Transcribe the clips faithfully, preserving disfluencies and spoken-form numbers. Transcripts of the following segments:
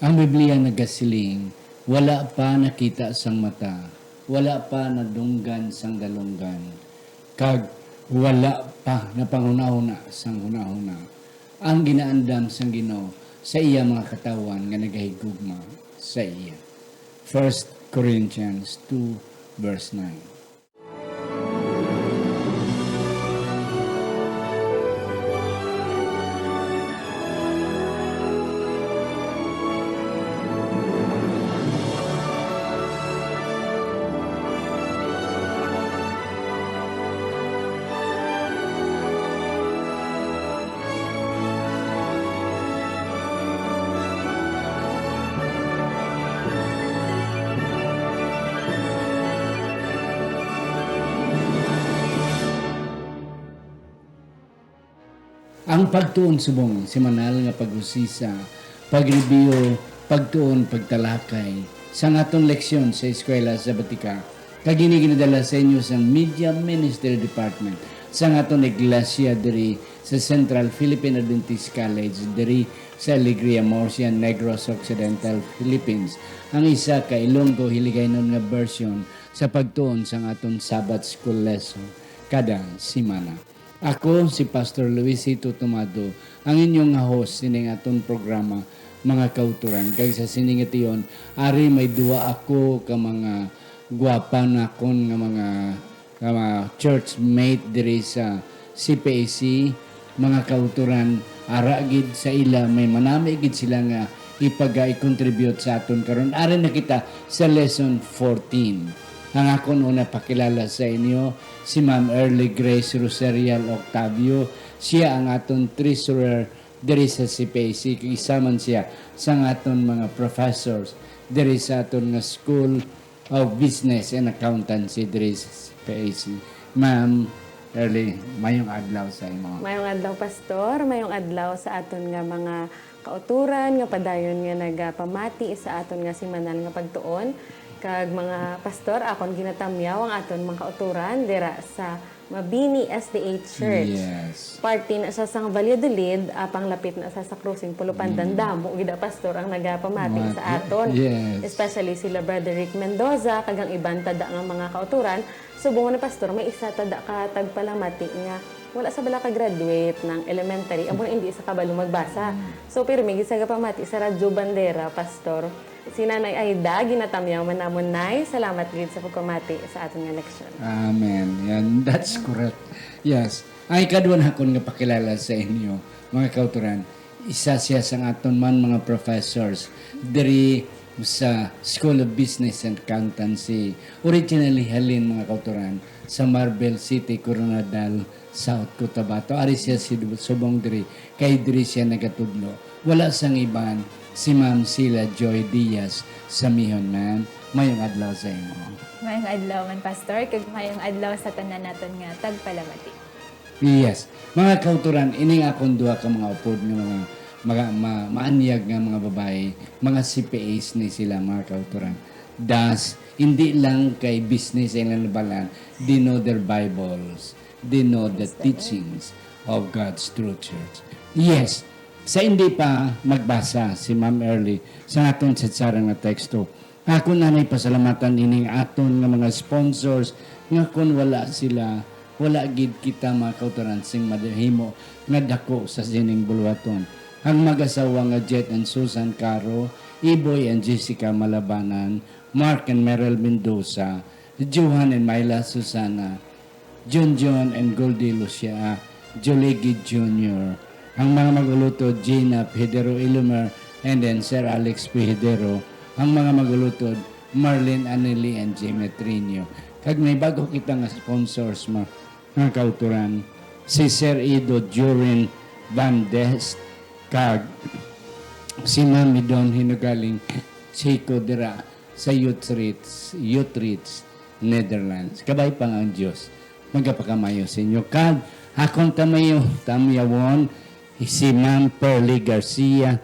Ang Biblia nagasiling, "Wala pa nakita sang mata, wala pa nadunggan sang dalunggan, kag wala pa napanghunahuna sang hunahuna ang ginaandam sang Ginoo sa iya mga katawhan nga nagahigugma sa iya." First Corinthians two verse nine. Ang pagtuon subong semanal nga pag-usisa, pag-review, pagtuon, pagtalakay sang aton leksyon sa Eskwela Sabatika, kag ini ginadala sa inyo sang Media Ministry Department sang aton iglesia diri sa Central Philippine Adventist College diri sa Alegria, Murcia, Negros Occidental, Philippines, ang isa ka Ilonggo Hiligaynon nga version sa pagtuon sang aton Sabbath School lesson kada semana. Ako si Pastor Luisito Tomado, ang inyong host sining aton programa, mga kauturan. Kag sa sini nga tion, ari may duwa ako ka mga gwapa nakon nga mga, nga mga church mate diri sa C P A C, mga kauturan, ara gid sa ila, may manami gid sila nga ipaga-, i-contribute sa aton karon. Ari na kita sa lesson fourteen. Ang akon una pakilala sa inyo, si Ma'am Early Grace Roserial Octavio. Siya ang aton treasurer diri sa C P A C. Kag isa man siya sang aton mga professors diri sa aton nga School of Business and Accountancy diri sa C P A C. Ma'am Early, mayong adlaw sa imo. Mayong adlaw, Pastor. Mayong adlaw sa aton nga mga kauturan nga padayon nga nagapamati sa aton nga semanal nga pagtuon. Kag mga pastor, akon ginatamyaw ang aton mga kauturan dira sa Mabini S D A Church. Yes. Parte na siya sang Valladolid, apang lapit na siya sa Crossing Pulupandan. Mm. Damo gid, ah, pastor, ang nagapamati sa aton. Yes. Especially sila Brother Rick Mendoza, kag ang iban tada nga mga kauturan. Subong na, pastor, may isa tada ka tagpalamati nga wala sa bala ka graduate ng elementary, amo na hindi sa kabalo magbasa. Mm. So, pirmi gid sa gapamati sa Radyo Bandera, pastor. Si Nanay Aida, ginatamyaw man namon, Nay. Salamat gid sa pagpamati sa aton nga leksyon. Amen. Yan, that's correct. Yes. Ay, kadwa na akon nga pakilala sa inyo, mga kauturan. Isa siya sa aton man mga professors diri sa School of Business and Accountancy. Originally, halin, mga kauturan, sa Marbel City, Koronadal, South Cotabato. Ari siya si subong diri, kay diri siya nagatudlo. Wala sang iban, si Ma'am Sila Joy Diaz Samihon, ma'am. Mayong adlaw sa imo. Mayong adlaw man, Pastor, kag mayong adlaw sa tanan naton nga tagpalamati. Yes. Mga kauturan, ining akon duha ka mga upod nga mga, mga ma-, maanyag nga mga babayi, mga C P As ni sila, mga kauturan. Thus, hindi lang kay business ang ilang nabal-an, they know their Bibles, they know the teachings of God's true church. Yes, sa hindi pa magbasa si Ma'am Early sa aton sadsaran nga teksto, ako na nay pasalamatan ining aton nga mga sponsors nga kon wala sila, wala gid kita, mga kauturan, sing madahimo nga dako sa sining buluhaton. Ang mag-asawa nga Jet and Susan Caro, Iboy and Jessica Malabanan, Mark and Meryl Mendoza, Johan and Myla Susana, Junjun and Goldie Lucia, Joligid Junior, ang mga mag-ulutod, Gina Pihidero Ilumer, and then Sir Alex Pihidero, ang mga mag-ulutod, Marlene Anili and Jimmy Trino. Kag may bago kita nga sponsors, ma-, mga kauturan, si Sir Ido Jorin Van Dest, kag si Mami Don Hinugaling Chico dira sa Youth Reach, Youth Reach, Netherlands. Kabay pa nga ang Dios magapakamayo sa inyo. Kag akon tamayo, tamyawon, si Ma'am Pearly Garcia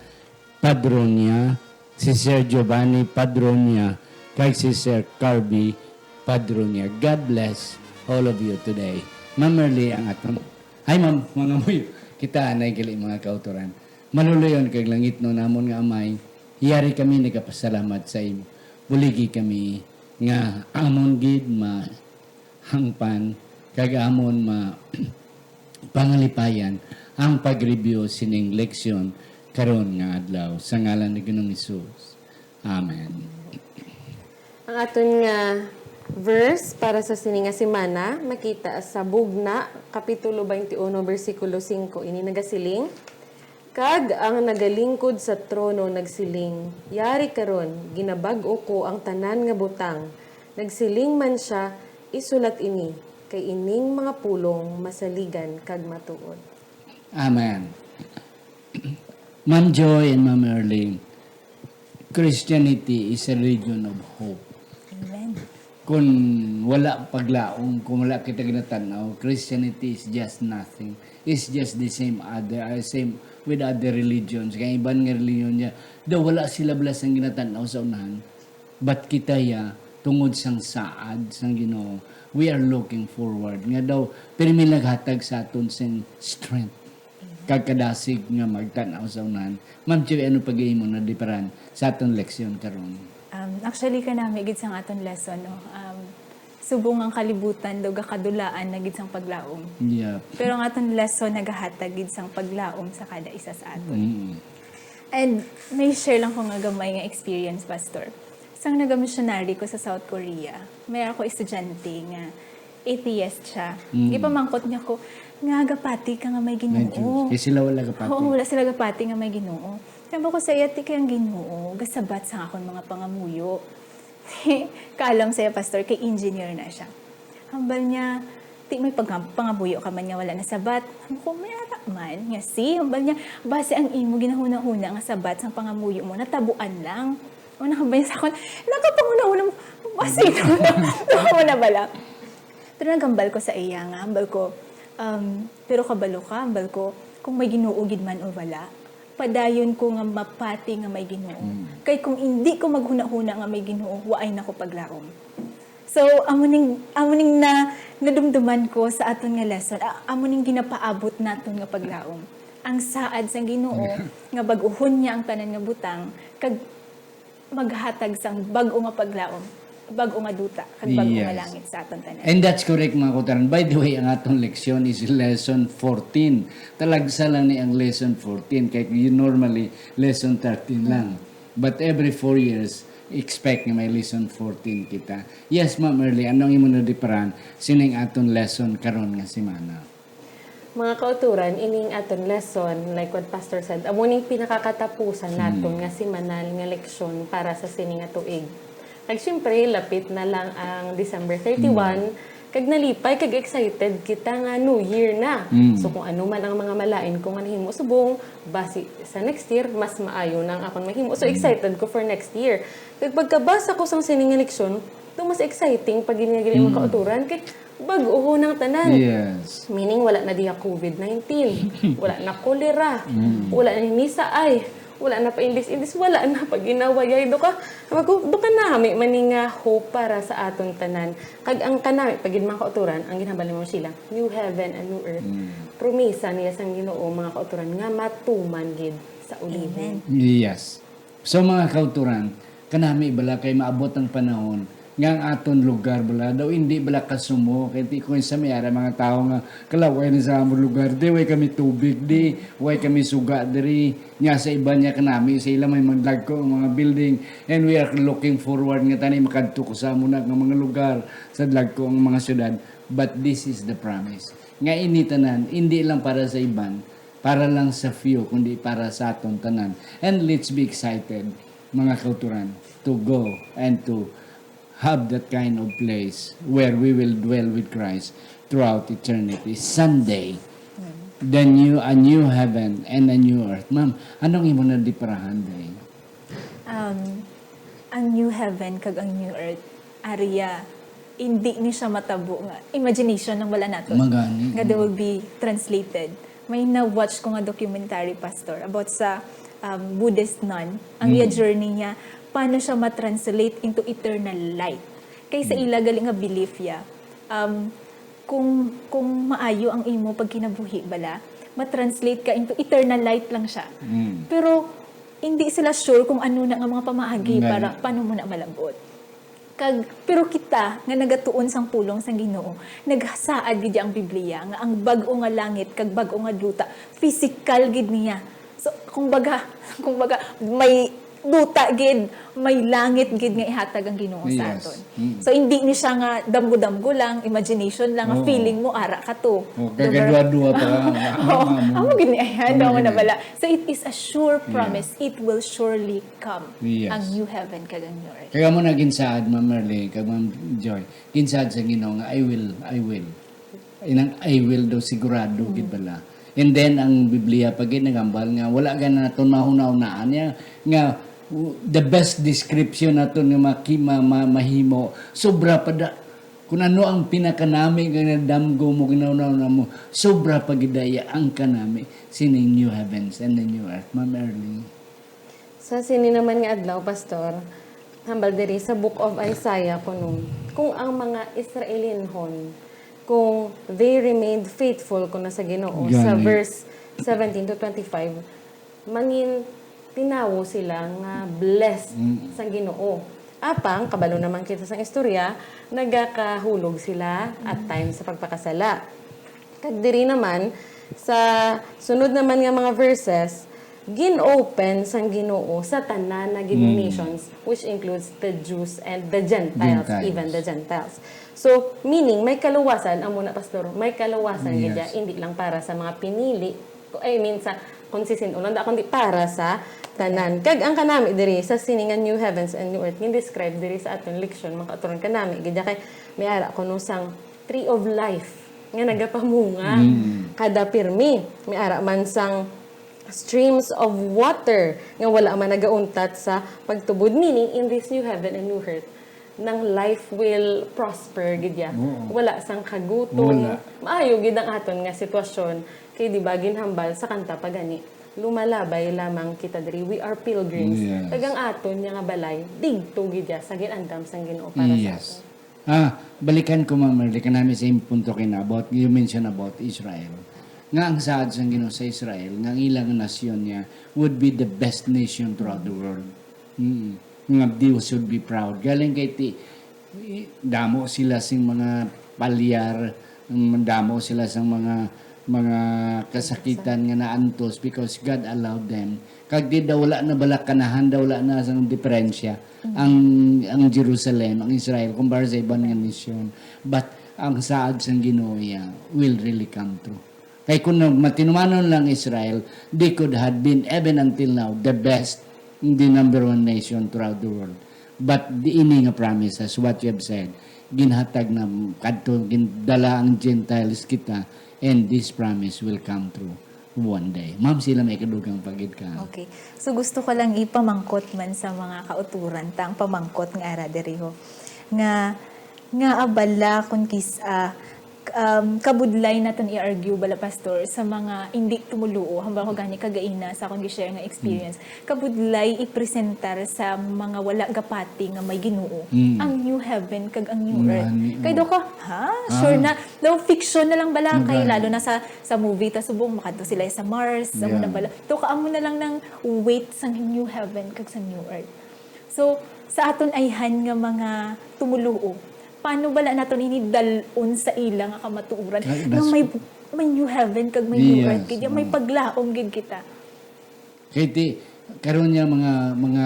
Padronia, si Sir Giovanni Padronia, kag si Sir Carby Padronia. God bless all of you today. Ma'am Merly ang aton. Ay, ma'am, mga muyo. Kita anay gali, mga kauturan. Maluluyon kag langitnon namon nga Amay, Yari kami nagapasalamat sa imo. Buligi kami nga amon gid mahangpan kag amon ma pangalipayan ang pag-review sining leksyon karon nga adlaw. Sa ngalan ni Ginoong Hesus. Amen. Ang aton nga verse para sa sini nga semana makita sa Bugna, Kapitulo twenty-one, bersikulo five. Ini nagasiling, "Kag ang nagalingkod sa trono nagsiling, 'Yari karon, ginabag-o ko ang tanan nga butang.' Nagsiling man sia, 'Isulat ini, kay ining mga pulong masaligan kag matuod.'" Amen. Ma'am Joy and Ma'am Erling, Christianity is a religion of hope. Amen. Kung wala paglaom, kung wala kita ginatanaw, Christianity is just nothing. It's just the same other, uh, same with other religions. Kaya iban nga religion niya, daw wala sila blas ang ginatanaw sa unahan. But kita ya, tungod sang saad sang Ginoo, we are looking forward. Nga daw, pirmi naghatag sa aton sing strength. Kag kadasig nga magtan-aw sa unahan. Ma'am Chuy, ano pag-iimo na diparan sa aton leksyon karon? Um, actually, kanami gid sang aton lesson, no? Um, subong ang kalibutan daw gakadulaan na gid sang paglaom. Yeah. Pero ang aton lesson nagahatag gid sang paglaom sa kada isa sa aton. Mm. And may share lang ko nga gamay nga experience, Pastor. Sang naga-missionary ko sa South Korea, may ako estudyante nga atheist siya. Mm. Gipamangkot niya ko, "Nga gapati ka nga may Ginoo?" Kay sila wala gapati. Oo, wala sila gapati nga may Ginoo. Sabi ko sa iya, "Ti kay ang Ginoo gasabat sa akon mga pangamuyo." Kaalam sa iya, Pastor, kay engineer na siya. Hambal niya, "Ti may pag-, pangamuyo ka man nga wala nasabat?" Sabi ko, "May ara man." Nga, "Si," hambal niya, "base ang imo ginahuna-huna nga sabat sang pangamuyo mo, natabuan lang." O, nakabay sa akon, nakapanguna-una mo, base mo na bala. Pero naghambal ko sa iya nga, hambal ko, um, "Pero kabalo ka," hambal ko, "kung may Ginoo gid man o wala, padayon ko nga mapati nga may Ginoo. Mm. Kay kung indi ko maghuna-huna nga may Ginoo, waay na ko paglaom." So, amo ning, amo ning na, nadumduman ko sa aton nga lesson, a-, amo ning ginapaabot naton nga paglaom. Ang saad sang Ginoo nga bag-uhon niya ang tanan nga butang, kag maghatag sang bag-o nga paglaom, bag-o nga duta, kag bag-o nga Yes. langit sa aton tanan. And that's correct, mga kauturan. By the way, ang aton leksyon is lesson fourteen. Talagsa lang ni ang lesson fourteen, kay you normally lesson thirteen lang. Mm. But every four years, expect nga may lesson fourteen kita. Yes, Ma'am Erly, ano ang imo nadiparan sining aton lesson karon nga semana? Mga kauturan, ining aton lesson, like what Pastor said, amo ning pinakakatapusan naton Hmm. nga semanal nga leksyon para sa sini nga tuig. Kag siyempre, lapit na lang ang December thirty-one, Hmm. kag nalipay kag excited kita nga New Year na. Hmm. So, kung ano man ang mga malain ko nga nahimo subong, basi sa next year, mas maayo na ang akon mahimo. So, Hmm. excited ko for next year. Kag pagkabasa ko sang sini nga leksyon, daw mas exciting pa gid nga gali, mga Hmm. kauturan, kay bag-o nang tanan. Yes. Meaning, wala na diha covid nineteen, wala na kolera, Mm. wala na hinisaay, wala na pa indis-indis, wala na pa ginawayay. Duka, magu-, duka nami man ni nga hope para sa aton tanan. Kag ang kanami pa gid, mga kauturan, ang ginhambal ni Ma'am Sheila, new heaven and new earth. Mm. Promesa niya sang Ginoo, mga kauturan, nga matuman gid sa ulihon. Amen. Yes. So, mga kauturan, kanami bala kay maabot ang panahon nga ang aton lugar bala daw hindi bala kasumo, kay ti ko sa may ara mga tawo nga, "Kala, way na sa amon lugar, di, way kami tubig, di, way kami suga diri." Nya sa iban niya kanami, sa ila may magdagko ang mga building, and we are looking forward nga tani makadto ko sa amon na nga mga lugar, sa dagko ang mga syudad. But this is the promise. Nga ini tanan, hindi lang para sa iban, para lang sa few, kundi para sa aton tanan. And let's be excited, mga kauturan, to go and to have that kind of place where we will dwell with Christ throughout eternity. Sunday, Mm. the new, a new heaven and a new earth. Ma'am, anong imo na diparahan, day? Um, ang new heaven kag ang new earth, area, hindi ni siya matabo nga imagination lang bala nato. Magani, Nga they mm. will be translated. May na-watch ko nga documentary, Pastor, about sa, um, Buddhist nun. Ang iya Mm. journey niya, paano siya ma-translate into eternal light. Kay sa Mm. ila gali nga belief ya, um, kung, kung maayo ang imo pagkinabuhi bala, ma-translate ka into eternal light lang siya. Mm. Pero Hindi sila sure kung ano na nga mga pamaagi Nga para ni- paano mo na malabot. Kag, pero kita nga nagatuon sang pulong sang Ginoo, nagsaad gid ang Biblia nga ang bag-o nga langit kag bag-o nga duta, physical gid niya. So, kung baga, kung baga, may duta gid, may langit gid nga ihatag ang Ginoo sa Yes. aton. Mm. So, hindi ni siya nga damgo-damgo lang, imagination lang, nga Oo. feeling mo ara ka to. O, Diba? kagadwa-dwa pa lang. Oo, amo gid ni, ay, Amo daw mo gid na ni. bala. So, it is a sure promise. It will surely come. Yes. Ang new heaven kag ang new earth. Kaya mo na ginsaad, Ma'am Merly, kag Ma'am Joy, ginsaad sa Ginoo nga, "I will, I will." Inang "I will" daw sigurado gid bala. And then, ang Biblia pa gid naghambal nga wala gani naton mahuna-hunaan niya nga, uh, the best description naton nga maki-, ma-, ma-, mahimo, sobra pa da. Kung ano ang pinakanami nga nadamgo mo, ginahuna-huna mo, sobra pa gid daya ang kanami sining new heavens and the new earth. Ma'am Erling. Sa sini naman nga adlaw, Pastor, hambal diri sa Book of Isaiah kuno, kung ang mga Israelinhon, kung they remained faithful kuno sa Ginoo, sa Gani. verse seventeen to twenty-five, mangin tinawo sila nga blessed Mm. sang Ginoo. Apang, kabalo naman kita sang istorya, nagakahulog sila at times sa pagpakasala. Kag diri naman, sa sunod naman nga mga verses, gin-open sang Ginoo sa tanan na gid nga Mm. nations, which includes the Jews and the Gentiles, Gentiles. even the Gentiles. So, meaning, may kaluwasan, amo na, Pastor, may kaluwasan gid Yes. ya, hindi lang para sa mga pinili, I mean, sa, kung sisin-unon da, kundi para sa tanan. Kag ang kanami diri, sa sini nga new heavens and new earth, gin-describe diri sa aton leksyon, mga kauturan, kanami gid ya, kay may ara kuno sang tree of life nga nagapamunga Mm. kada pirmi. May ara man sang streams of water nga wala man nagauntat sa pagtubod. Meaning, in this new heaven and new earth, nang life will prosper gid ya. Oo. Wala sang kagutom. Wala. Maayo gid ang aton nga sitwasyon. Kay di ba ginhambal sa kanta pa gani, "Lumalabay lamang kita diri. We are pilgrims." Yes. Kag ang aton nga balay, digto gid ya sa ginandam sang Ginoo para sa Yes. aton. Ah, balikan ko, Ma'am Merly, kanami sa imong punto kina about, you mentioned about Israel. Nga ang saad sang Ginoo sa Israel, nga ang ilang nasyon niya would be the best nation throughout the world. Mm. Nga they should be proud. Galing kay ti, damo sila sing mga palyar, mm, damo sila sang mga, mga kasakitan nga naantos because God allowed them. Kag di daw wala na balakanahan, daw wala na sang diferensya ang, ang Jerusalem, ang Israel, kumpara sa iban nga nasyon. But ang saad sang Ginoo iya will really come true. Kay kung nag-, matinumanon lang Israel, they could have been, even until now, the best, the number one nation throughout the world. But di ini nga promises, what you have said, ginhatag na kadto, gindala ang Gentiles kita, and this promise will come true one day. Ma'am, sila may kadugang pagid ka. Okay. So gusto ko lang ipamangkot man sa mga kauturan ta ang pamangkot nga ara diri ho. Nga, nga abala kung kis-, ah, um, kabudlay naton i-argue bala, Pastor, sa mga hindi tumuluo, hambal ko gani kagaina sa akong gi-share nga experience. Kabudlay i-presentar sa mga wala gapati nga may Ginoo Mm. ang new heaven kag ang new Nga earth. ni, Kay oh. daw ka, ha? Sure Ah. na? Daw fiction na lang bala kay Magani. Lalo na sa, sa movie ta subong makadto sila sa Mars, amo na Yeah. bala. Daw ka, amo na lang nang weight sang new heaven kag sa new earth. So, sa aton ayhan nga mga tumuluo, paano bala naton ini dal-on sa ila nga kamatuoran Ay, nga that's may, may new heaven kag may new Yes, earth gid, may mm. paglaom gid kita? Kay ti, karon niya mga, mga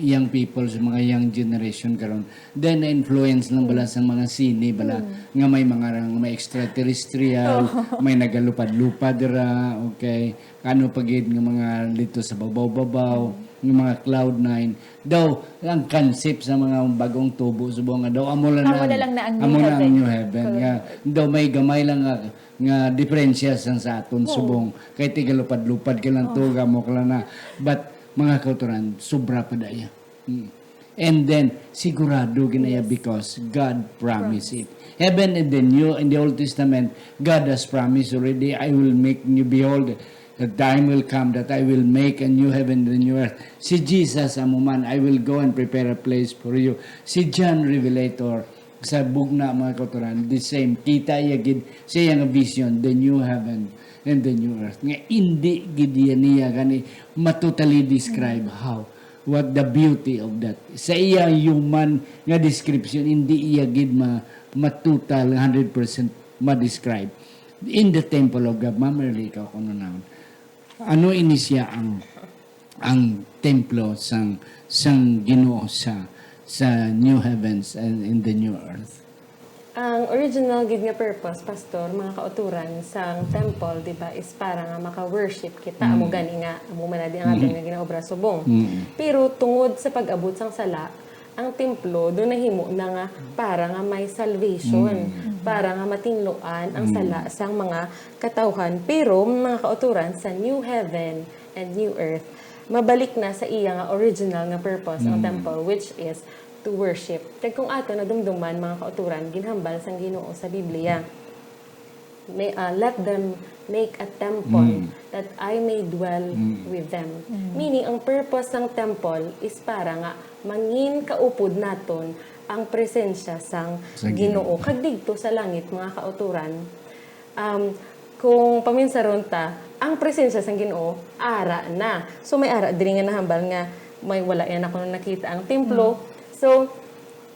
young people, sa mga young generation karon, then na-influence lang bala sa mga sine bala, nga may mga rang, may extraterrestrial, may nagalupad-lupad ra, okay? Ano pa gid nga mga dito sa babaw-babaw, nga mga cloud nine. Daw, ang concept sa mga bagong tubo, subong nga daw, amo lang Amo na, na lang na ang new amo na ang heaven. new heaven. Correct. Nga, daw may gamay lang nga, nga diferensya sang sa aton Oo. subong. Kay tigalupad-lupad ka lang to, gamo ka lang na. But, mga kauturan, sobra pa daya. Mm. And then, sigurado ginaya Yes. because God promised Promise. it. Heaven in the New, in the Old Testament, God has promised already, "I will make new, behold, the time will come that I will make a new heaven and a new earth." Si Jesus, amo man, "I will go and prepare a place for you." Si John Revelator, Sa bugna, mga kauturan, the same. Kita iya gid sa iya nga vision, the new heaven and the new earth. Nga indi gid iya niya gani matotally describe how, what the beauty of that. Sa iya human nga description, indi iya gid ma-, matotal, hundred percent ma-describe. In the temple of God, Ma'am Early, ikaw kuno naon. Ano ini siya ang, ang templo sang, sang Ginoo sa, sa new heavens and in the new earth? Ang original gid nga purpose, Pastor, mga kauturan, sang temple, di ba, is para nga maka-worship kita. Amo Mm. gani nga, amo man na di ang aton Mm. nga ginaobra subong. Mm. Pero tungod sa pag-abot sang sala, ang templo do nahimo na nga para nga may salvation, Mm. para nga matinluan ang Mm. sala sang mga katawhan. Pero, mga kauturan, sa new heaven and new earth, mabalik na sa iya nga original nga purpose ang Mm. temple, which is to worship. Kag kung ato nadumduman, mga kauturan, ginhambal sang Ginoo sa Biblia, may, ah, "Let them make a temple Mm. that I may dwell Mm. with them." Mm. Meaning, ang purpose sang temple is para nga mangin kaupod naton ang presensya sang Sa Ginoo. Ginoo. Kag didto sa langit, mga kauturan, um, kung paminsaron ta, ang presensya sang Ginoo ara na. So, may ara diri nga nahambal nga may wala yan ako nung nakita ang templo. Mm. So,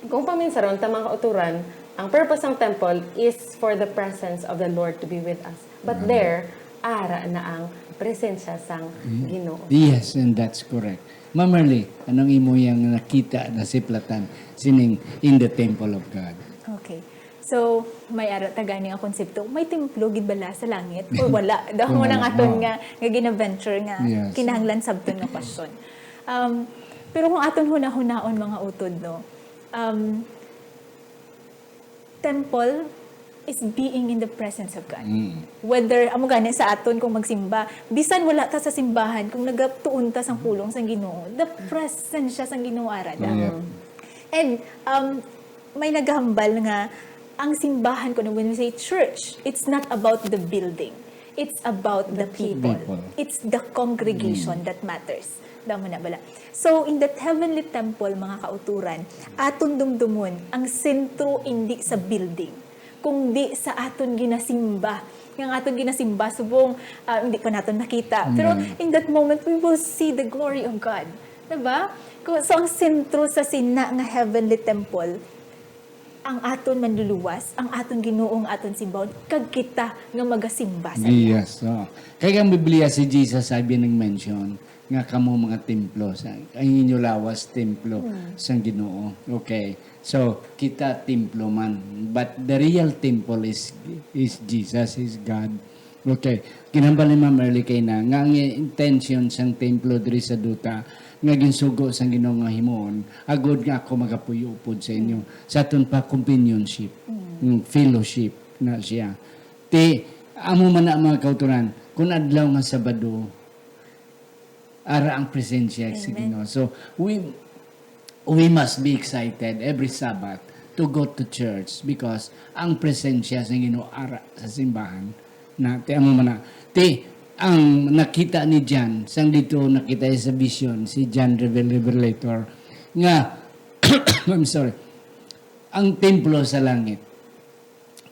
kung paminsaron ta, mga kauturan, ang purpose ng temple is for the presence of the Lord to be with us. But Amen. there, ara na ang presensya sang Mm. Ginoo. Yes, and that's correct. Ma'am Marley, anong imo yang nakita, nasiplatan sining in the temple of God? Okay. So, may ara ta gani nga konsepto. May templo gid bala sa langit or wala? Daw Kung mo nang wala, aton oo. nga, nga gina-venture nga Yes. kinahanglan sabton nga question. Um, pero kung aton hunahunaon, mga utod, no, um, temple is being in the presence of God. Mm. Whether, amo gani sa aton kung magsimba, bisan wala ta sa simbahan, kung nagatuon ta sang pulong sang Ginoo, the presensya sang Ginoo ara da. Yep. And, um, may nagahambal nga ang simbahan, kuno, when we say church, it's not about the building. It's about the The people. people. It's the congregation Mm. that matters. Damo na bala. So, in that heavenly temple, mga kauturan, aton dumdumon, ang sentro indi sa building, kundi sa aton ginasimba. Nga ang aton ginasimba, subong, ah, hindi pa naton nakita. Pero Amen. in that moment, we will see the glory of God. Diba? Ku-, so, ang sentro sa sina nga heavenly temple, ang aton Manluluwas, ang aton Ginoo nga aton simbahon, kag kita nga magasimba sa iya. Yes, oo. Kay ang Biblia, si Jesus sabi nang mention nga kamo mga templo sa, ang inyo lawas templo Hmm. sang Ginoo. Okay. So, kita templo man, but the real temple is, is Jesus, is God. Okay. Ginhambal ni Ma'am Early kay na nga ang intention sang templo diri sa duta nga ginsugo sang Ginoo nga himuon, agod nga ako magapuyo upod sa inyo. Sa aton pa companionship, Mm. mm, fellowship na siya. Ti, amo man na, mga kauturan, kung adlaw nga Sabado, ara ang presensya sa Amen. Ginoo. So, we, we must be excited every Sabbath to go to church because ang presensya sa Ginoo ara sa simbahan na, ti, amo man na. Ti, ang nakita ni John, sang dito nakita niya sa vision, si John Revel-, Revelator, nga, I'm sorry, ang templo sa langit,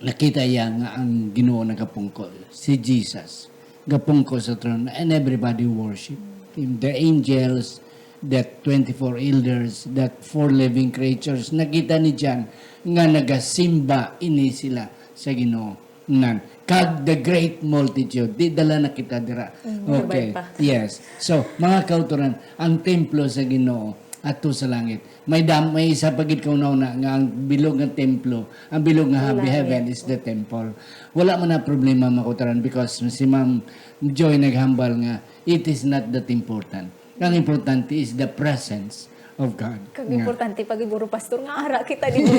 nakita niya nga ang Ginoo nagapungko, si Jesus, gapungko sa throne, and everybody worship Him. The angels, that twenty-four elders, that four living creatures, nakita ni John nga nagasimba ini sila sa Ginoo. Nan. Kag the great multitude, di dala na kita dira. Mm, Okay. nabay pa. Yes. So, mga kauturan, ang templo sa Ginoo ato sa langit. May dam-, may isa pa gid kauna-una nga ang bilog nga templo, ang bilog nga Ang habi langit. heaven is the temple. Wala man na problema, mga kauturan, because si Ma'am Joy naghambal nga it is not that important. Ang importante is the presence of God. Kag Nga. importante pa gid, guro, pastor, nga ara kita dito.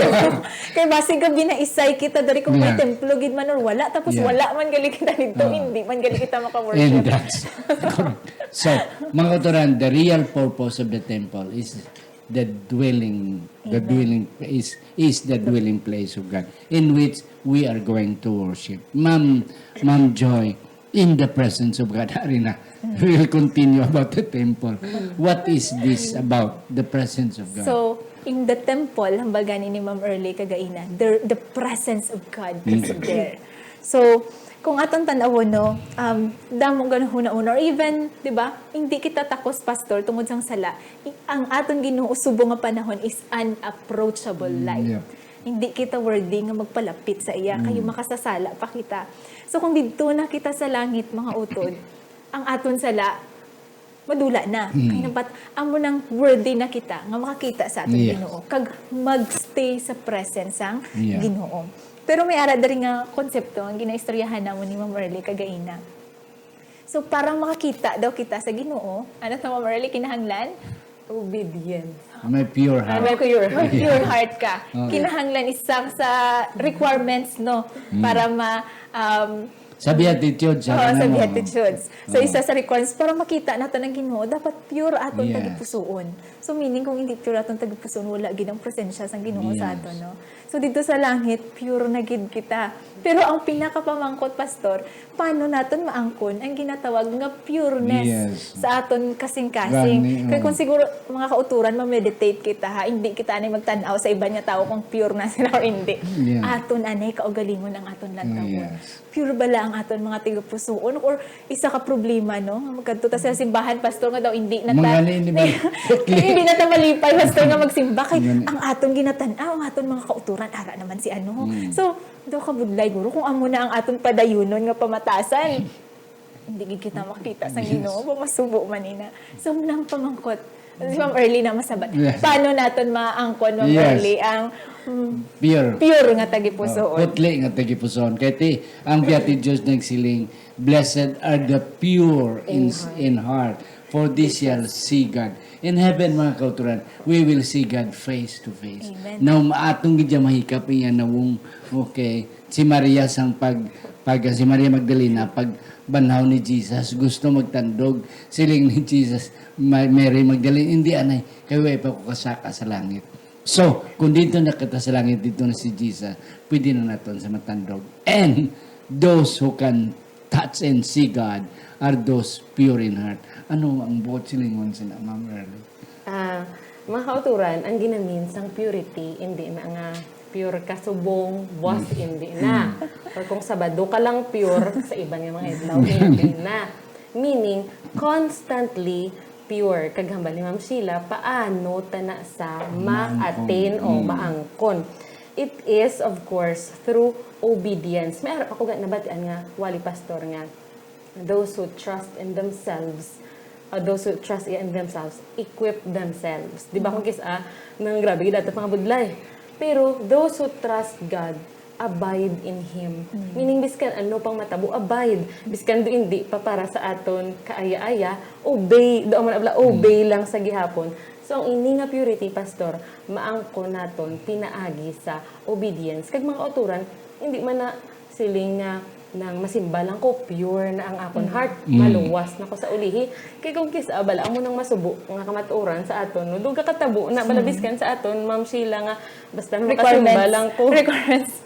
Kay basig ka binaisay kita diri kung may Yeah. templo gid man or wala, tapos Yeah. wala man gali kita dito, Ah. hindi man gali kita maka-worship. And that's correct. So, mga kauturan, the real purpose of the temple is the dwelling, the Amen. dwelling is, is the dwelling place of God in which we are going to worship. Ma'am, Ma'am Joy, in the presence of God, hari na. Mm. We will continue about the temple. Mm. What is this about the presence of God? So, In the temple, hambal gani ni Ma'am Early kagaina, the, the presence of God is there. So, kung aton tan-awon, no, um, damo gani hunahuna, or even, di ba, hindi kita takos, Pastor, tungod sang sala. I-, ang aton Ginoo subong nga panahon is an approachable light. Hindi kita worthy nga magpalapit sa iya, kay makasasala pa kita. So, kung didto na kita sa langit, mga utod, ang aton sala, madula na. Kay nabat-, amo nang worthy na kita nga makakita sa aton Ginoo kag magstay sa presence sang Ginoo. Pero may ara diri nga konsepto nga ginaistoryahan namon ni Ma'am Early kagaina. So, para makakita daw kita sa Ginoo, ano to, Ma'am Early, kinahanglan? Obedience. May pure heart. May pure, may pure heart ka. Kinahanglan isa sa requirements, no, para ma, um, Sa beatitudes, Oo, sa beatitudes. So, isa sa requirements, para makita nato ang Ginoo, dapat pure aton tagipusoon. So, meaning, kung hindi pure aton tagipusoon, wala gid ang presensya sang Ginoo sa aton, no? So, didto sa langit, pure na gid kita. Pero ang pinakapamangkot, Pastor, paano naton maangkon ang ginatawag nga pureness sa aton kasing-kasing? Kay kung siguro, mga kauturan, ma-meditate kita, ha, hindi kita anay magtan-aw sa iban nga tawo kung pure na sila or hindi. Aton anay kaugalingon ang aton lantawon. Pure bala ang aton mga tagipusoon, or isa ka problema, no? Nga magkadto ta sa simbahan, Pastor, nga daw hindi na ta, hindi na ta malipay, Pastor, nga magsimba kay ang aton ginatan-aw, ang aton mga kauturan, ara naman si ano. So, daw kabudlay, guro, kung amo na ang aton padayunon nga pamatasan, hindi gid kita makita sa Ginoo, ba masubo man ina. So, nang pamangkot, si Ma'am Early na masabat. Paano naton maangkon, Ma'am Early, ang mm, pure nga tagipusoon? Putli nga tagipusoon. Kay ti, ang Beatitudes nagsiling, "Blessed are the pure in, in heart, for they shall see God." In heaven, mga kauturan, we will see God face to face. Now, atong gid mahikap iya nawong, okay, si Maria sang pag, pag si Maria Magdalena, pag banhaw ni Jesus, gusto magtandog. Siling ni Jesus, Mary Magdalena, "Hindi, anay, kay way pa ko kasaka sa langit." So, kung dito na kita sa langit, dito na si Jesus, pwede na naton sa matandog. And those who can touch and see God are those pure in heart. Ano ang buot silingon sina, Ma'am Early? Ah, mga kauturan, ang ginamin sang purity, hindi na nga pure ka subong, buwas, hindi na. Or kung Sabado ka lang pure, sa iban nga mga adlaw, hindi na. Meaning, constantly pure. Kag hambal ni Ma'am Sheila, paano ta na sa ma-attain o maangkon? It is, of course, through obedience. May ara pa ko ga-, nabatian nga wali, Pastor, nga those who trust in themselves, uh, those who trust in themselves, equip themselves. Di ba, kung kis-a, nang grabe gid ato pangabudlay. Pero those who trust God, abide in Him. Meaning, biskan ano pang matabo, abide. Biskan do hindi pa para sa aton kaaya-aya, obey. Do man abla, obey lang sa gihapon. So, ang ini nga purity, Pastor, maangkon naton pinaagi sa obedience. Kag mga kauturan, hindi man na siling nga nang masimba lang ko, pure na ang akon heart, maluwas na ko sa ulihi. Kay kung kis-a, bala, amo nang masubo nga kamatuoran sa aton, no? Duga katabo na, bala, biskan sa aton, Ma'am Sheila, nga basta makasimba lang ko. Requirements.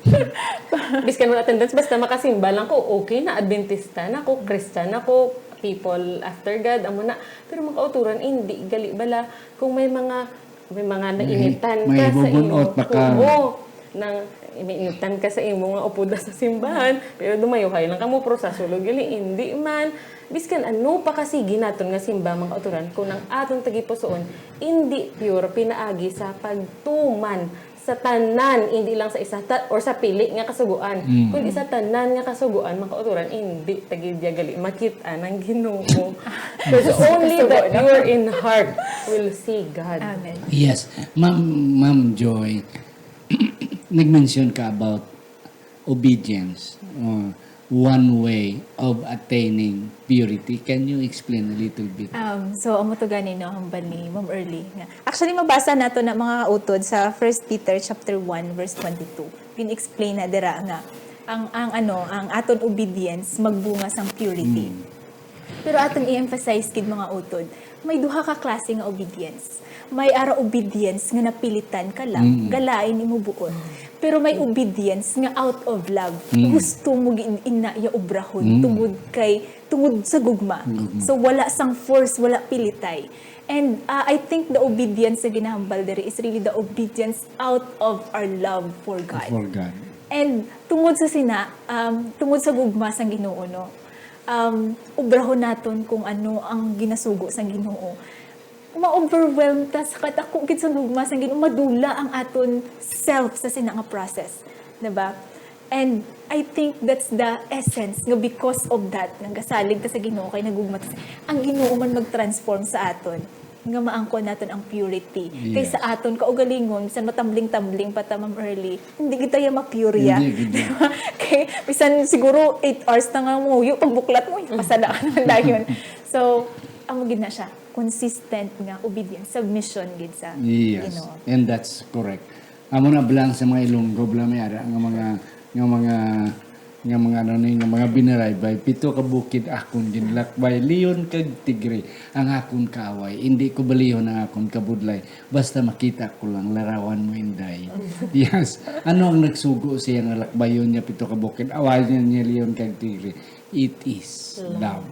Biskan wala attendance, basta makasimba lang ko, okay na, Adventista na ko, Christian na ko, people after God, amo na. Pero mga kauturan, hindi gali, bala, kung may mga may mga nainitan ka sa imo. May bubunot pa ka. Oo. Nang nainitan ka sa imo nga upoda sa simbahan, pero dumayuhay lang kamo, pero sa sulod gali, hindi man. Biskan ano pa ka sige naton nga simba, mga kauturan, kung ang aton tagipusoon, hindi pure pinaagi sa pagtuman sa tanan, hindi lang sa isa ta-, or sa pili nga kasugoan, kundi sa tanan nga kasugoan, mga kauturan, hindi ta gid ya gali makit-an ang Ginoo. Because only the pure in heart will see God. Amen. Yes. Ma'am, Ma'am Joy, nag-mention ka about obedience. Uh, one way of attaining purity. Can you explain a little bit? Um, so, amo to gani, no, hambal ni Ma'am Early nga. Actually, mabasa nato na, mga utod, sa First Peter chapter one, verse twenty-two. Gin-explain na dira nga ang, ang ano, ang aton obedience magbunga sang purity. Mm. Pero aton i-emphasize gid, mga utod, may duha ka klase nga obedience. May ara obedience nga napilitan ka lang, Mm. galain imo buot. Pero may obedience nga out of love. Mm. Gusto mo gid ina iya obrahon Mm. tungod kay, tungod sa gugma. Gugma. So, wala sang force, wala pilitay. And, ah, I think the obedience nga ginahambal diri is really the obedience out of our love for God. For God. And tungod sa sina, um, tungod sa gugma sang Ginoo, no, um, obrahon naton kung ano ang ginasugo sang Ginoo. Ma-overwhelm ta sa kadako gid sang gugma sang Ginoo, madula ang aton self sa sina nga process, di ba? And I think that's the essence nga because of that, nagasalig ta sa Ginoo kay nagugma ta sa, ang Ginoo man mag-transform sa aton, nga maangkon naton ang purity. Kay Yes. sa aton kaugalingon, bisan matambling-tambling pa ta, Ma'am Early, hindi kita ya ma-pure ya. Hindi, hindi. Di ba? Kay bisan siguro eight hours na nga muyo, pagbuklat mo, pasada ka naman dayon. So, amo gid na siya, consistent nga obedience, submission gid sa Yes, Ginoo. And that's correct. Amo na bala ang sa mga Ilonggo, bala may ara nga mga, nga mga, nga mga ano ni, nga mga binaraybay, pito ka bukid akon ginlakbay, leon kag tigre ang akon kaaway. Indi ko balihon ang akon kabudlay, basta makita ko lang larawan mo, Inday. Yes. Ano ang nagsugo siya nga lakbayon niya pito ka bukid, awayan niya leon kag tigre? It is Love. love.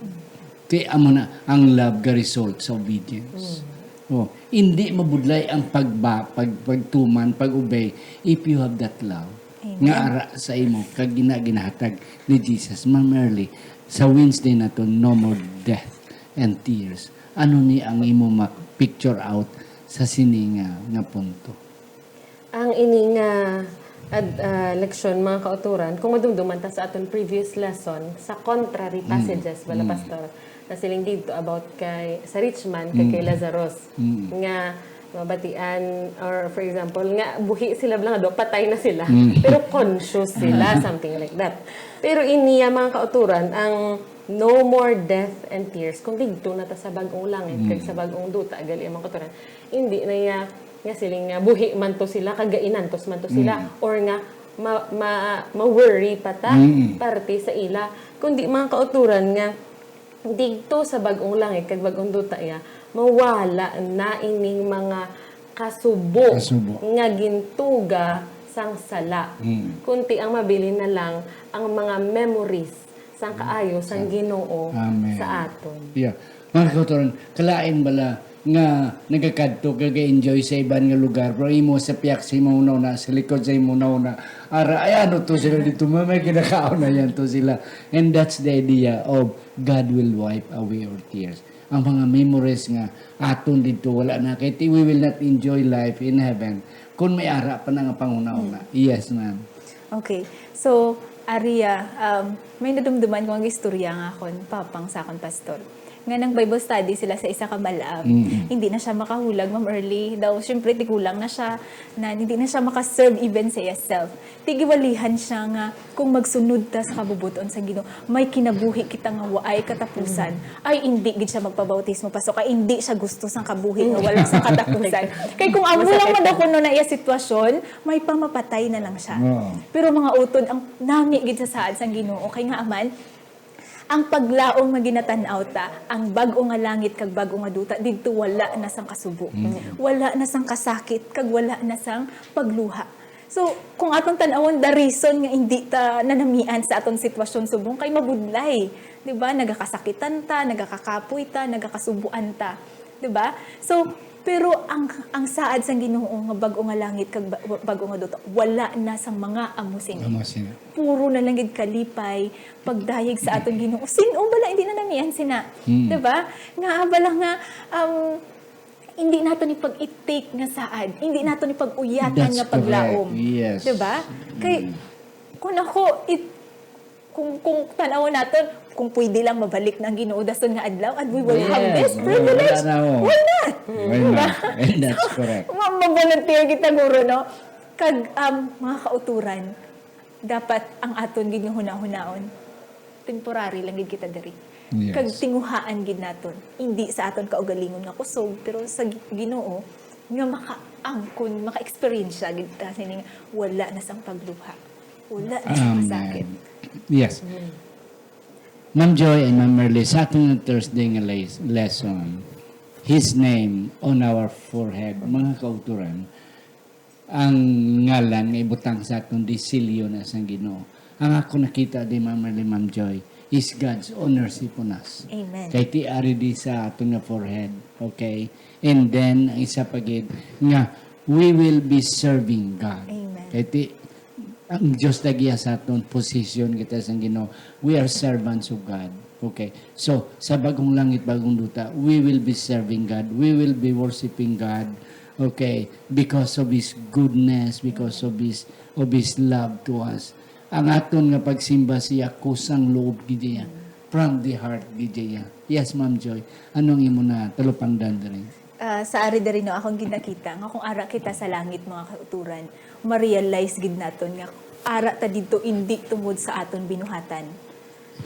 Kay amo na ang love ga result sa obedience. Mm. Oh, hindi mabudlay ang pagba, pag, pagtuman, pag-obey if you have that love Amen. nga ara sa imo kag gina-, ginahatag ni Jesus. Ma'am Early, sa Wednesday naton, no more death and tears. Ano ni ang imo ma-picture out sa sini nga, nga punto? Ang ini nga ad-, ah, leksyon, mga kauturan, kung madumduman ta sa aton previous lesson, sa contrary Mm. passages, bala, Mm. Pastor, nasiling dito about kay, sa rich man, kag kay Mm. Lazarus, Mm. nga mabatian, or for example, nga buhi sila bala nga do, patay na sila, Mm. pero conscious sila, something like that. Pero iniya, mga kauturan, ang no more death and tears, kung didto na ta sa bag-ong langit, kag Mm. sa bag-ong duta, gali ang mga kauturan, hindi na iya nga siling nga buhi man to sila, kag gainantos man to sila, Mm. or nga ma-, ma-, ma-worry pa ta Mm. parte sa ila. Kundi, mga kauturan, nga didto sa bag-ong langit kag bag-ong duta iya, mawala na ining mga kasubo Kasubo. nga gintuga sang sala. Mm. Kunti ang mabilin na lang ang mga memories sang kaayo sang Sa Ginoo Amen. sa aton. Yeah. Mga kauturan, kalain bala nga nagakadto ka, ga-enjoy sa iban nga lugar, pero imo sa piyak sa imo na, sa likod sa imo na, ara, ay, ano to sila dito, may, may kinakaon na yan to sila. And that's the idea of God will wipe away our tears. Ang mga memories nga aton dito, wala na. Kaya we will not enjoy life in heaven kung may ara pa na nga panghuna-huna. Hmm. Yes, ma'am. Okay. So, Aria, um, may nadumduman ko nga istorya nga akon papang sa akon pastor. Nga nang Bible study sila sa isa ka malab. Mm. Hindi na siya makahulag, Ma'am Early. Daw, syempre, tigulang na siya, na hindi na siya makaserve even sa iya self. Tigiwalihan siya nga kung magsunod ta sa kabubuton sa Ginoo, may kinabuhi kita nga waay katapusan. Mm. Ay, hindi gid siya magpabautismo, pastor, kay hindi siya gusto sang kabuhi nga wala sang katapusan. Kay kung amo lang man daw kuno na iya sitwasyon, may pamapatay na lang siya. Oo. Pero mga utod, ang nami gid sa saad sang Ginoo, kay nga aman, ang paglaom nga ginatan-aw ta, ang bag-o nga langit kag bag-o nga duta, didto wala na sang kasubo. Mm. Wala na sang kasakit, kag wala na sang pagluha. So, kung atong tan-awon, the reason nga hindi ta nanamian sa aton sitwasyon subong kay mabudlay, di ba? Nagakasakitan ta, nagakakapoy ta, nagakasubuan ta, di ba? So, pero ang, ang saad sang Ginoo nga bag-o nga langit kag ba-, bag-o nga duta, wala na sang mga amo sini. Amo sini. Puro na lang gid kalipay, pagdayeg sa aton Ginoo. Sin-o bala hindi nanamian sina? Hmm. Di ba? Nga bala nga, um, hindi nato ni pag-itik nga saad, hindi nato ni pag-uyatan That's nga paglaom. correct. Yes. Di ba? Kay, Mm. kung ako, it-, kung, kung tan-awon naton, kung pwede lang mabalik na ang Ginoo dason nga adlaw and we will have Yes. this Oh, privilege. wala na, oh. Why not? Why Di ba? not? And that's So, correct. ma-, mag-volunteer kita, guro, no? Kag, um, mga kauturan, dapat ang aton gid nga hunahunaon, temporary lang gid kita diri. Yes. Kag tinguhaan gid naton, hindi sa aton kaugalingon nga kusog, pero sa Gi-, Ginoo, nga makaangkon, maka-eksperyensya gid ta sining wala na sang pagluha, wala na sang Amen. masakit. Yes. Mm. Ma'am Joy and Ma'am Merly, sa aton nga Thursday nga les-, lesson, His name on our forehead, mga kauturan, ang ngalan nga ibutang sa aton di silyo na sang Ginoo. Ang ako nakita di, Ma'am Merly, Ma'am Joy, is God's ownership on us. Amen. Kay ti ari di sa aton nga forehead, okay? And then, ang isa pa gid, nga we will be serving God. Amen. Kay ti, ang Dios nagiya sa aton, position kita sang Ginoo. We are servants of God. Okay. So, sa bagong langit, bagong duta, we will be serving God. We will be worshiping God. Okay. Because of His goodness, because of His, of His love to us. Ang aton nga pagsimba siya, kusang loob gid iya. From the heart gid iya. Yes, Ma'am Joy. Anong imo na talupangdan diri? Ah, sa ari diri, no, akong ginakita nga kung ara kita sa langit, mga kauturan, ma-realize gid naton nga ara ta didto indi tungod sa aton binuhatan,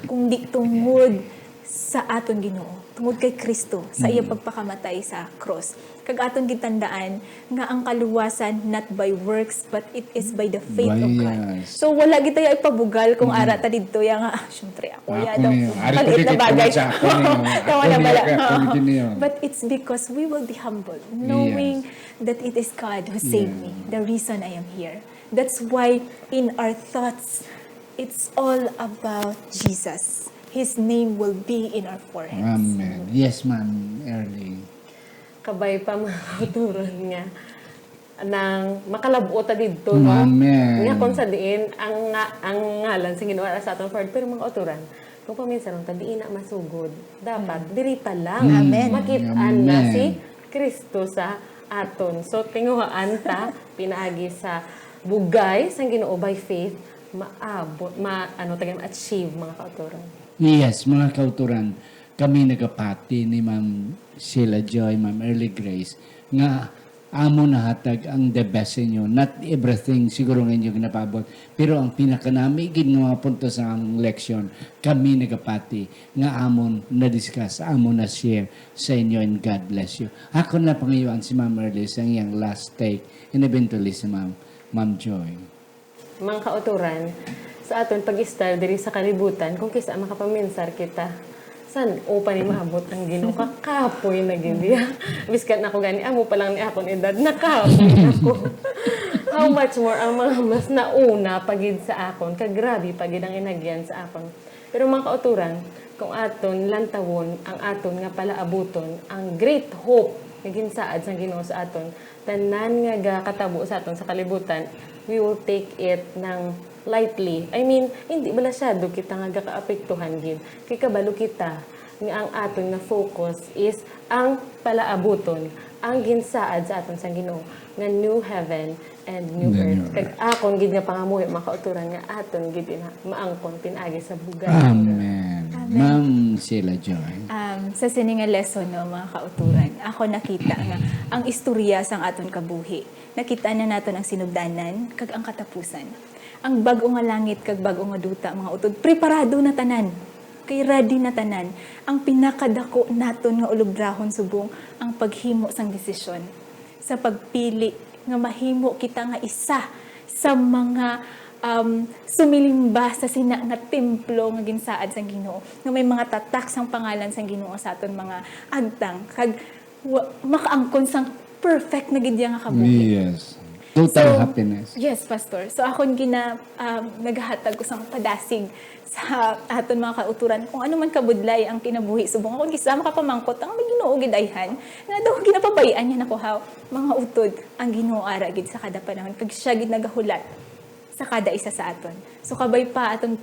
kundi tungod sa aton Ginoo, tungod kay Kristo, sa iya Mm. pagpakamatay sa cross. Kag aton gitandaan nga ang kaluwasan not by works, but it is by the faith of God. Yes. So, wala gid tayo ipabugal kung Mm. ara ta didto, ya nga, "Ah, syempre, ako, ya Ako daw, niyo. Ari ko maliit di na bagay." Sa ako niyo. Tama Ako na niyo, bala. Ako niyo. But it's because we will be humble, knowing Yes. that it is God who saved me, Yeah. the reason I am here. That's why in our thoughts, it's all about Jesus. His name will be in our foreheads. Amen. Yes, Ma'am Erling. Kabay pa, mga kauturan, nga nang makalab-ot ta didto, no? Amen. Nga kung sa diin ang nga-, ang ngalan sa Ginoo sa aton forehead, pero, mga kauturan, kung paminsaron ta, diin na masugod. Dapat Mm. diri pa lang Amen. makit-an na Amen. si Kristo sa aton. So, tinguhaan ta pinaagi sa bugay sang Ginoo by faith, maabot, ma-, ano, taga ma-achieve, mga kauturan. Yes, mga kauturan, kami nagapati ni Ma'am Sheila Joy, Ma'am Early Grace, nga amo nahatag ang the best sa inyo. Not everything siguro nga inyo ginapaabot, pero ang pinakanami gid nga mga punto sa among leksyon, kami nagapati nga amon na-discuss, amon na-share sa inyo, and God bless you. Ako na pangayuan si Ma'am Early sa iyang last take, and eventually si Ma'am, Ma'am Joy. Mga kauturan, sa aton pag-istar diri sa kalibutan, kung kisa makapaminsar kita, san-o pa ni maabot ang Ginoo? Kakapoy na gid ya. Biskan ako gani, amo pa lang ni akon edad, nakapoy na ko. How much more ang mga mas nauna pa gid sa akon, kag grabe pa gid ang inagyan sa akon. Pero, mga kauturan, kung aton lantawon ang aton nga palaabuton, ang great hope nga ginsaad sang Ginoo sa aton, tanan nga gakatabo sa aton sa kalibutan, we will take it ng lightly. I mean, hindi bala masyado kita nga gakaapektuhan gid. Kay kabalo kita nga ang aton nga focus is ang palaabuton, ang ginsaad sa aton sang Ginoo, nga new heaven and new The earth. New Kag earth. Akon gid nga pangamuyo, mga kauturan, nga aton gid ina maangkon pinaagi sa bugay. Amen. Amen. Ma'am Sheila Joy. Um, sa sini nga lesson, no, mga kauturan, ako nakita nga ang istorya sang aton kabuhi, nakita na naton ang sinugdanan kag ang katapusan. Ang bag-o nga langit kag bag-o nga duta, mga utod, preparado na tanan. Kay ready na tanan. Ang pinakadako naton nga ulobrahon subong ang paghimo sang desisyon, sa pagpili nga mahimo kita nga isa sa mga, um, sumilimba sa sina nga templo nga ginsaad sang Ginoo, nga may mga tatak sang pangalan sang Ginoo sa aton mga agtang, kag wa-, makaangkon sang perfect na gid iya nga kabuhi. Yes. Total So, happiness. Yes, Pastor. So, akon gina-, um, nagahatag ko sang padasig sa aton mga kauturan, kung ano man kabudlay ang kinabuhi subong. Akon kisa makapamangkot, ang may Ginoo gid ayhan, nga daw ginapabay-an niya nako, haw, mga utod, ang Ginoo ara gid sa kada panahon, kag siya gid nagahulat sa kada isa sa aton. So, kabay pa aton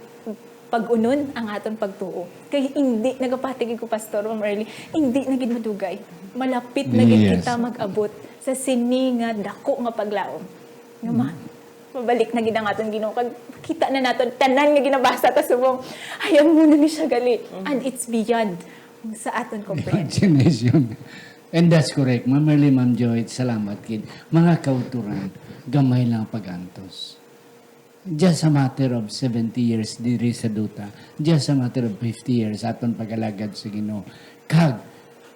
pag-unon ang aton pagtuo. Kay hindi, nagapati gid ko, Pastor, Ma'am Early, hindi na gid madugay. Malapit na gid Yes. kita mag-abot sa sini nga dako nga paglaom. Nga ma-, Mm. mabalik na gid ang aton Ginoo, kag kita na naton tanan nga ginabasa ta subong, "Ay, amo na ni siya gali." Mm. And it's beyond sa aton comprehension. Imagination. And that's correct. Ma'am Merly, Ma'am Joy, salamat gid. Mga kauturan, gamay lang ang pag-antos. Just a matter of seventy years diri sa duta. Just a matter of fifty years aton pag-alagad sa Ginoo. Kag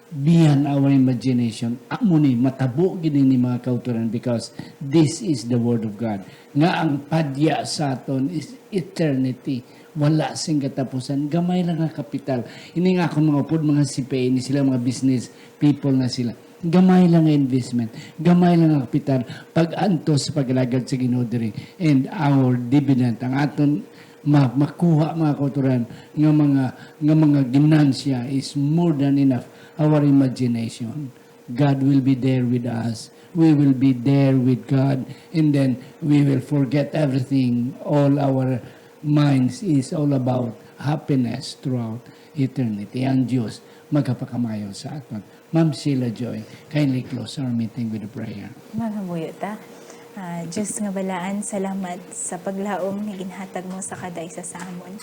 beyond our imagination, amo ni, matabo gid ni, mga kauturan, because this is the Word of God. Nga ang padya sa aton is eternity. Wala sing katapusan. Gamay lang nga kapital. Ini nga akong mga upod, mga C P A, ini sila mga business people na sila. Gamay lang nga investment. Gamay lang nga kapital. Pag-antos sa paglagad sa Ginoo diri. And our dividend, ang aton ma-, makuha, mga kautoran, nga mga, nga mga ginansya is more than enough. Our imagination. God will be there with us. We will be there with God. And then we will forget everything. All our minds is all about happiness throughout eternity. Ang Diyos magkapakamayo sa aton. Ma'am Sheila Joy, kindly close our meeting with a prayer. Maghamuyo ta. Ah, Diyos nga balaan, salamat sa paglaom nga ginhatag mo sa kada isa sa amon.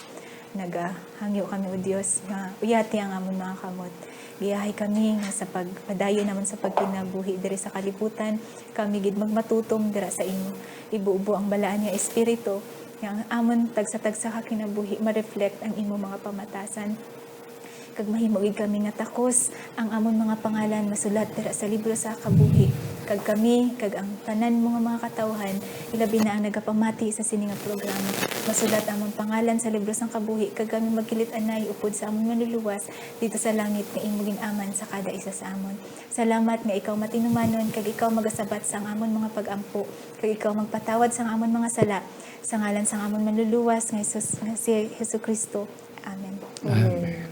Nagahangyo kami, O Dios, nga uyati ang amon mga kamot. Giyahay kami nga sa pagpadayon namon sa pagkinabuhi diri sa kalibutan, kami gid magmatutom dira sa imo. Ibubo ang balaan nga espiritu, nga ang amon tagsa-tagsa ka kinabuhi ma-reflect ang imo mga pamatasan. Kag mahimo gid kami nga takos ang amon mga pangalan masulat dira sa libro sa kabuhi. Kag kami, kag ang tanan mo nga mga katawhan, ilabi na ang nagapamati sa sini nga programa, masulat amon pangalan sa libro sang kabuhi, kag kami magkilit-anay upod sa amon Manluluwas dito sa langit nga imo gin-aman sa kada isa sa amon. Salamat nga ikaw matinumanon, kag ikaw magasabat sang amon mga pag-ampo, kag ikaw magpatawad sang amon mga sala, sa ngalan sang amon Manluluwas nga Jesus, nga si Jesucristo. Amen. Amen.